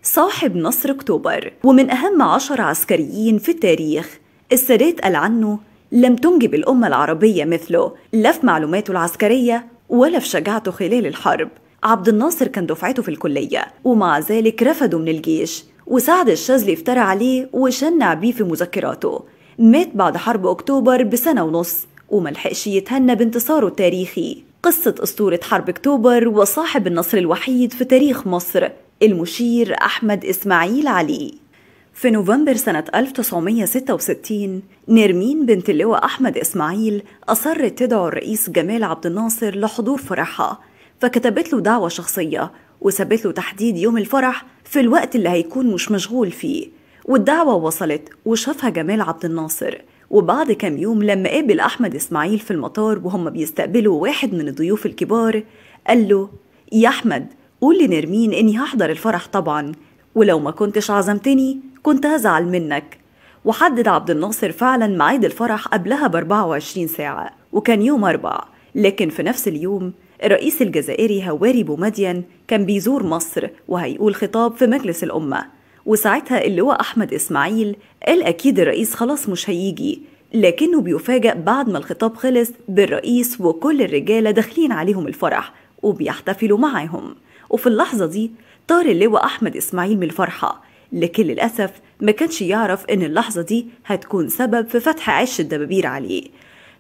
صاحب نصر أكتوبر ومن أهم 10 عسكريين في التاريخ. السادات قال عنه: لم تنجب الأمة العربية مثله، لا في معلوماته العسكرية ولا في شجاعته خلال الحرب. عبد الناصر كان دفعته في الكلية ومع ذلك رفضه من الجيش، وسعد الشاذلي افترى عليه وشنع بيه في مذكراته. مات بعد حرب أكتوبر بسنة ونص وملحقش يتهنى بانتصاره التاريخي. قصة أسطورة حرب أكتوبر وصاحب النصر الوحيد في تاريخ مصر المشير أحمد إسماعيل علي. في نوفمبر سنة 1966 نرمين بنت اللواء أحمد إسماعيل أصرت تدعو الرئيس جمال عبد الناصر لحضور فرحها، فكتبت له دعوة شخصية وثبت له تحديد يوم الفرح في الوقت اللي هيكون مش مشغول فيه. والدعوة وصلت وشافها جمال عبد الناصر. وبعد كام يوم لما قابل أحمد إسماعيل في المطار وهم بيستقبلوا واحد من الضيوف الكبار، قال له: يا أحمد، قول لنرمين إني هحضر الفرح طبعا، ولو ما كنتش عزمتني كنت هزعل منك. وحدد عبد الناصر فعلا ميعاد الفرح قبلها ب24 ساعة، وكان يوم 4. لكن في نفس اليوم الرئيس الجزائري هواري بومدين كان بيزور مصر وهيقول خطاب في مجلس الأمة، وساعتها اللواء أحمد إسماعيل قال أكيد الرئيس خلاص مش هيجي، لكنه بيفاجأ بعد ما الخطاب خلص بالرئيس وكل الرجالة داخلين عليهم الفرح وبيحتفلوا معاهم. وفي اللحظة دي طار اللواء أحمد إسماعيل من الفرحة، لكن للأسف ما كانش يعرف إن اللحظة دي هتكون سبب في فتح عش الدبابير عليه.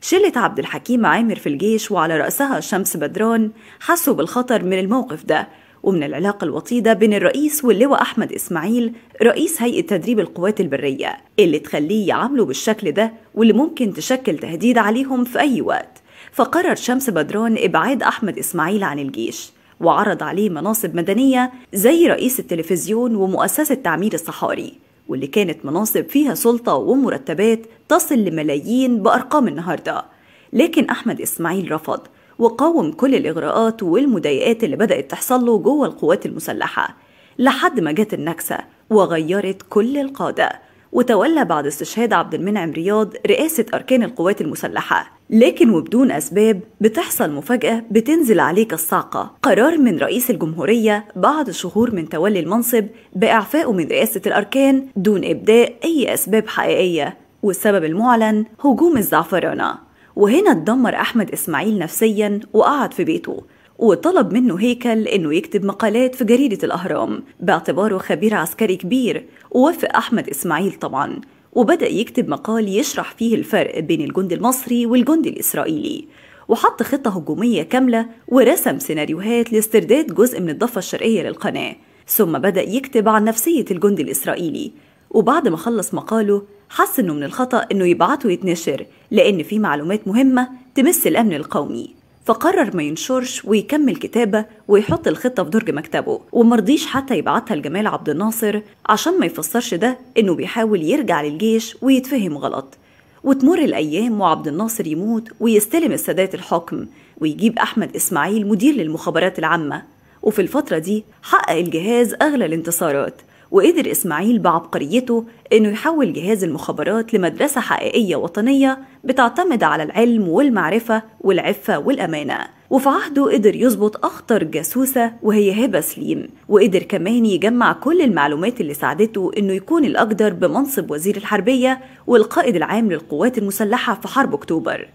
شلة عبد الحكيم عامر في الجيش وعلى رأسها شمس بدران حسوا بالخطر من الموقف ده ومن العلاقة الوطيدة بين الرئيس واللواء أحمد إسماعيل رئيس هيئة تدريب القوات البرية اللي تخليه يعامله بالشكل ده واللي ممكن تشكل تهديد عليهم في أي وقت. فقرر شمس بدران إبعاد أحمد إسماعيل عن الجيش وعرض عليه مناصب مدنية زي رئيس التلفزيون ومؤسسة تعمير الصحاري، واللي كانت مناصب فيها سلطة ومرتبات تصل لملايين بأرقام النهاردة. لكن أحمد إسماعيل رفض وقاوم كل الإغراءات والمضايقات اللي بدأت تحصل له جوه القوات المسلحة، لحد ما جت النكسة وغيرت كل القادة. وتولى بعد استشهاد عبد المنعم رياض رئاسة أركان القوات المسلحة. لكن وبدون أسباب بتحصل مفاجأة بتنزل عليك الصاعقة، قرار من رئيس الجمهورية بعد شهور من تولي المنصب بإعفائه من رئاسة الأركان دون إبداء أي أسباب حقيقية، والسبب المعلن هجوم الزعفرانة. وهنا اتدمر أحمد إسماعيل نفسيا وقعد في بيته، وطلب منه هيكل إنه يكتب مقالات في جريدة الأهرام باعتباره خبير عسكري كبير. ووافق أحمد إسماعيل طبعا، وبدأ يكتب مقال يشرح فيه الفرق بين الجندي المصري والجندي الإسرائيلي، وحط خطة هجومية كاملة ورسم سيناريوهات لاسترداد جزء من الضفة الشرقية للقناة. ثم بدأ يكتب عن نفسية الجندي الإسرائيلي. وبعد ما خلص مقاله حس إنه من الخطأ إنه يبعته يتنشر لأن في معلومات مهمة تمس الأمن القومي، فقرر ما ينشرش ويكمل كتابة ويحط الخطة في درج مكتبه، ومرضيش حتى يبعتها لجمال عبد الناصر عشان ما يفسرش ده إنه بيحاول يرجع للجيش ويتفهم غلط. وتمر الأيام وعبد الناصر يموت ويستلم السادات الحكم ويجيب أحمد إسماعيل مدير للمخابرات العامة. وفي الفترة دي حقق الجهاز أغلى الانتصارات، وقدر إسماعيل بعبقريته إنه يحول جهاز المخابرات لمدرسة حقيقية وطنية بتعتمد على العلم والمعرفة والعفة والأمانة. وفي عهده قدر يظبط أخطر جاسوسة وهي هبة سليم، وقدر كمان يجمع كل المعلومات اللي ساعدته إنه يكون الأقدر بمنصب وزير الحربية والقائد العام للقوات المسلحة في حرب أكتوبر.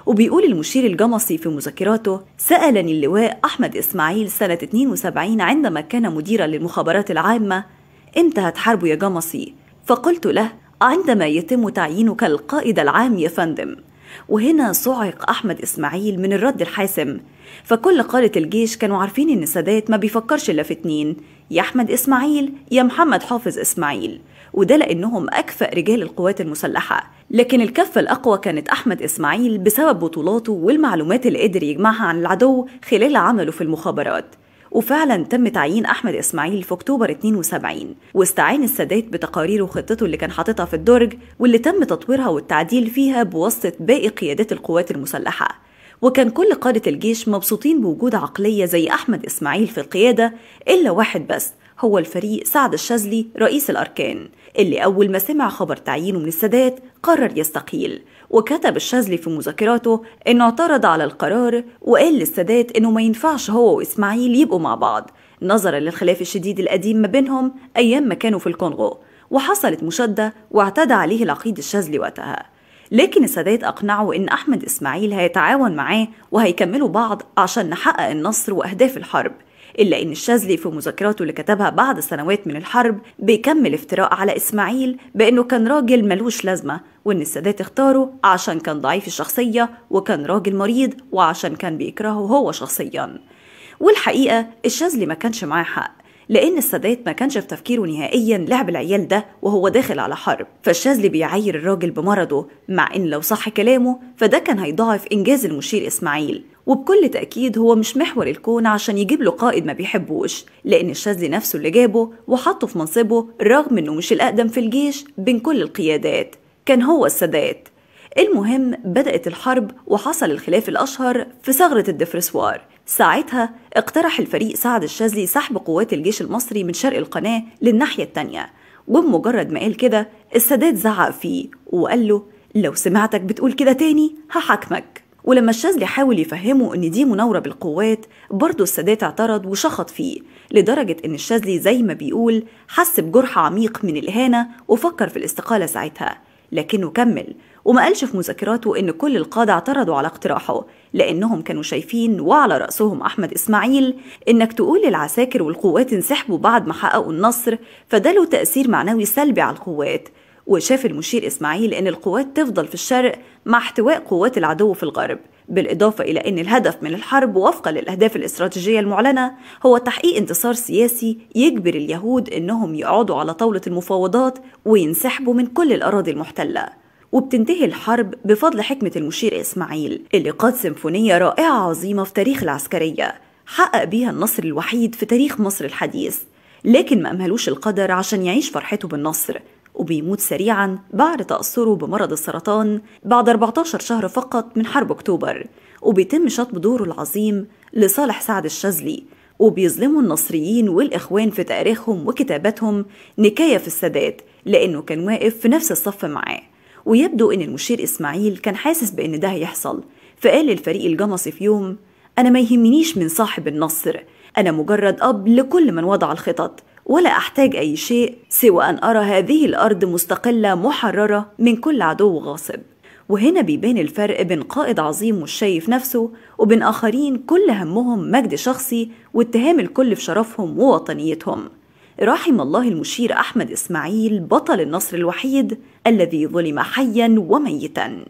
وبيقول المشير الجمصي في مذكراته: سألني اللواء أحمد إسماعيل سنة 72 عندما كان مديرا للمخابرات العامة: إمتى هتحاربوا يا جمصي؟ فقلت له: عندما يتم تعيينك القائد العام يا فندم. وهنا صعق أحمد إسماعيل من الرد الحاسم، فكل قادة الجيش كانوا عارفين إن السادات ما بيفكرش إلا في 2، يا أحمد إسماعيل يا محمد حافظ إسماعيل، وده لأنهم أكفأ رجال القوات المسلحة. لكن الكفة الأقوى كانت أحمد إسماعيل بسبب بطولاته والمعلومات اللي قدر يجمعها عن العدو خلال عمله في المخابرات. وفعلا تم تعيين أحمد إسماعيل في أكتوبر 72، واستعان السادات بتقاريره وخطته اللي كان حاططها في الدرج واللي تم تطويرها والتعديل فيها بواسطة باقي قيادات القوات المسلحة. وكان كل قادة الجيش مبسوطين بوجود عقلية زي أحمد إسماعيل في القيادة، إلا واحد بس، هو الفريق سعد الشاذلي رئيس الأركان، اللي أول ما سمع خبر تعيينه من السادات قرر يستقيل. وكتب الشاذلي في مذكراته إنه اعترض على القرار وقال للسادات إنه ما ينفعش هو وإسماعيل يبقوا مع بعض، نظرا للخلاف الشديد القديم ما بينهم أيام ما كانوا في الكونغو، وحصلت مشادة واعتدى عليه العقيد الشاذلي وقتها. لكن السادات أقنعه إن أحمد إسماعيل هيتعاون معاه وهيكملوا بعض عشان نحقق النصر وأهداف الحرب. إلا إن الشاذلي في مذكراته اللي كتبها بعد سنوات من الحرب بيكمل افتراء على إسماعيل بأنه كان راجل ملوش لازمة، وإن السادات اختاره عشان كان ضعيف الشخصية وكان راجل مريض وعشان كان بيكرهه هو شخصيا. والحقيقة الشاذلي ما كانش معاه حق، لأن السادات ما كانش في تفكيره نهائيا لعب العيال ده وهو داخل على حرب. فالشاذلي بيعاير الراجل بمرضه، مع إن لو صح كلامه فده كان هيضاعف إنجاز المشير إسماعيل. وبكل تأكيد هو مش محور الكون عشان يجيب له قائد ما بيحبوش، لأن الشاذلي نفسه اللي جابه وحطه في منصبه رغم إنه مش الأقدم في الجيش بين كل القيادات، كان هو السادات. المهم بدأت الحرب وحصل الخلاف الأشهر في ثغرة الدفرسوار. ساعتها اقترح الفريق سعد الشاذلي سحب قوات الجيش المصري من شرق القناة للناحية التانية، وبمجرد ما قال كده السادات زعق فيه وقال له لو سمعتك بتقول كده تاني هحاكمك. ولما الشاذلي حاول يفهمه ان دي مناورة بالقوات برضه السادات اعترض وشخط فيه، لدرجة ان الشاذلي زي ما بيقول حس بجرح عميق من الإهانة وفكر في الاستقالة ساعتها، لكنه كمل وما قالش في مذكراته إن كل القادة اعترضوا على اقتراحه، لأنهم كانوا شايفين وعلى رأسهم أحمد إسماعيل إنك تقول للعساكر والقوات انسحبوا بعد ما حققوا النصر فده له تأثير معنوي سلبي على القوات. وشاف المشير إسماعيل إن القوات تفضل في الشرق مع احتواء قوات العدو في الغرب، بالإضافة إلى أن الهدف من الحرب وفقا للأهداف الاستراتيجية المعلنة هو تحقيق انتصار سياسي يجبر اليهود إنهم يقعدوا على طاولة المفاوضات وينسحبوا من كل الأراضي المحتلة. وبتنتهي الحرب بفضل حكمة المشير إسماعيل اللي قاد سيمفونية رائعة عظيمة في تاريخ العسكرية حقق بيها النصر الوحيد في تاريخ مصر الحديث، لكن ما أمهلوش القدر عشان يعيش فرحته بالنصر، وبيموت سريعا بعد تأثره بمرض السرطان بعد 14 شهر فقط من حرب أكتوبر. وبيتم شطب دوره العظيم لصالح سعد الشاذلي، وبيظلموا النصريين والإخوان في تاريخهم وكتاباتهم نكاية في السادات لأنه كان واقف في نفس الصف معاه. ويبدو أن المشير إسماعيل كان حاسس بأن ده هيحصل، فقال للفريق الجمصي في يوم: أنا ما يهمنيش من صاحب النصر، أنا مجرد أب لكل من وضع الخطط، ولا أحتاج أي شيء سوى أن أرى هذه الأرض مستقلة محررة من كل عدو غاصب. وهنا بيبان الفرق بين قائد عظيم مش شايف نفسه وبين آخرين كل همهم مجد شخصي واتهام الكل في شرفهم ووطنيتهم. رحم الله المشير أحمد إسماعيل بطل النصر الوحيد الذي ظلم حيا وميتا.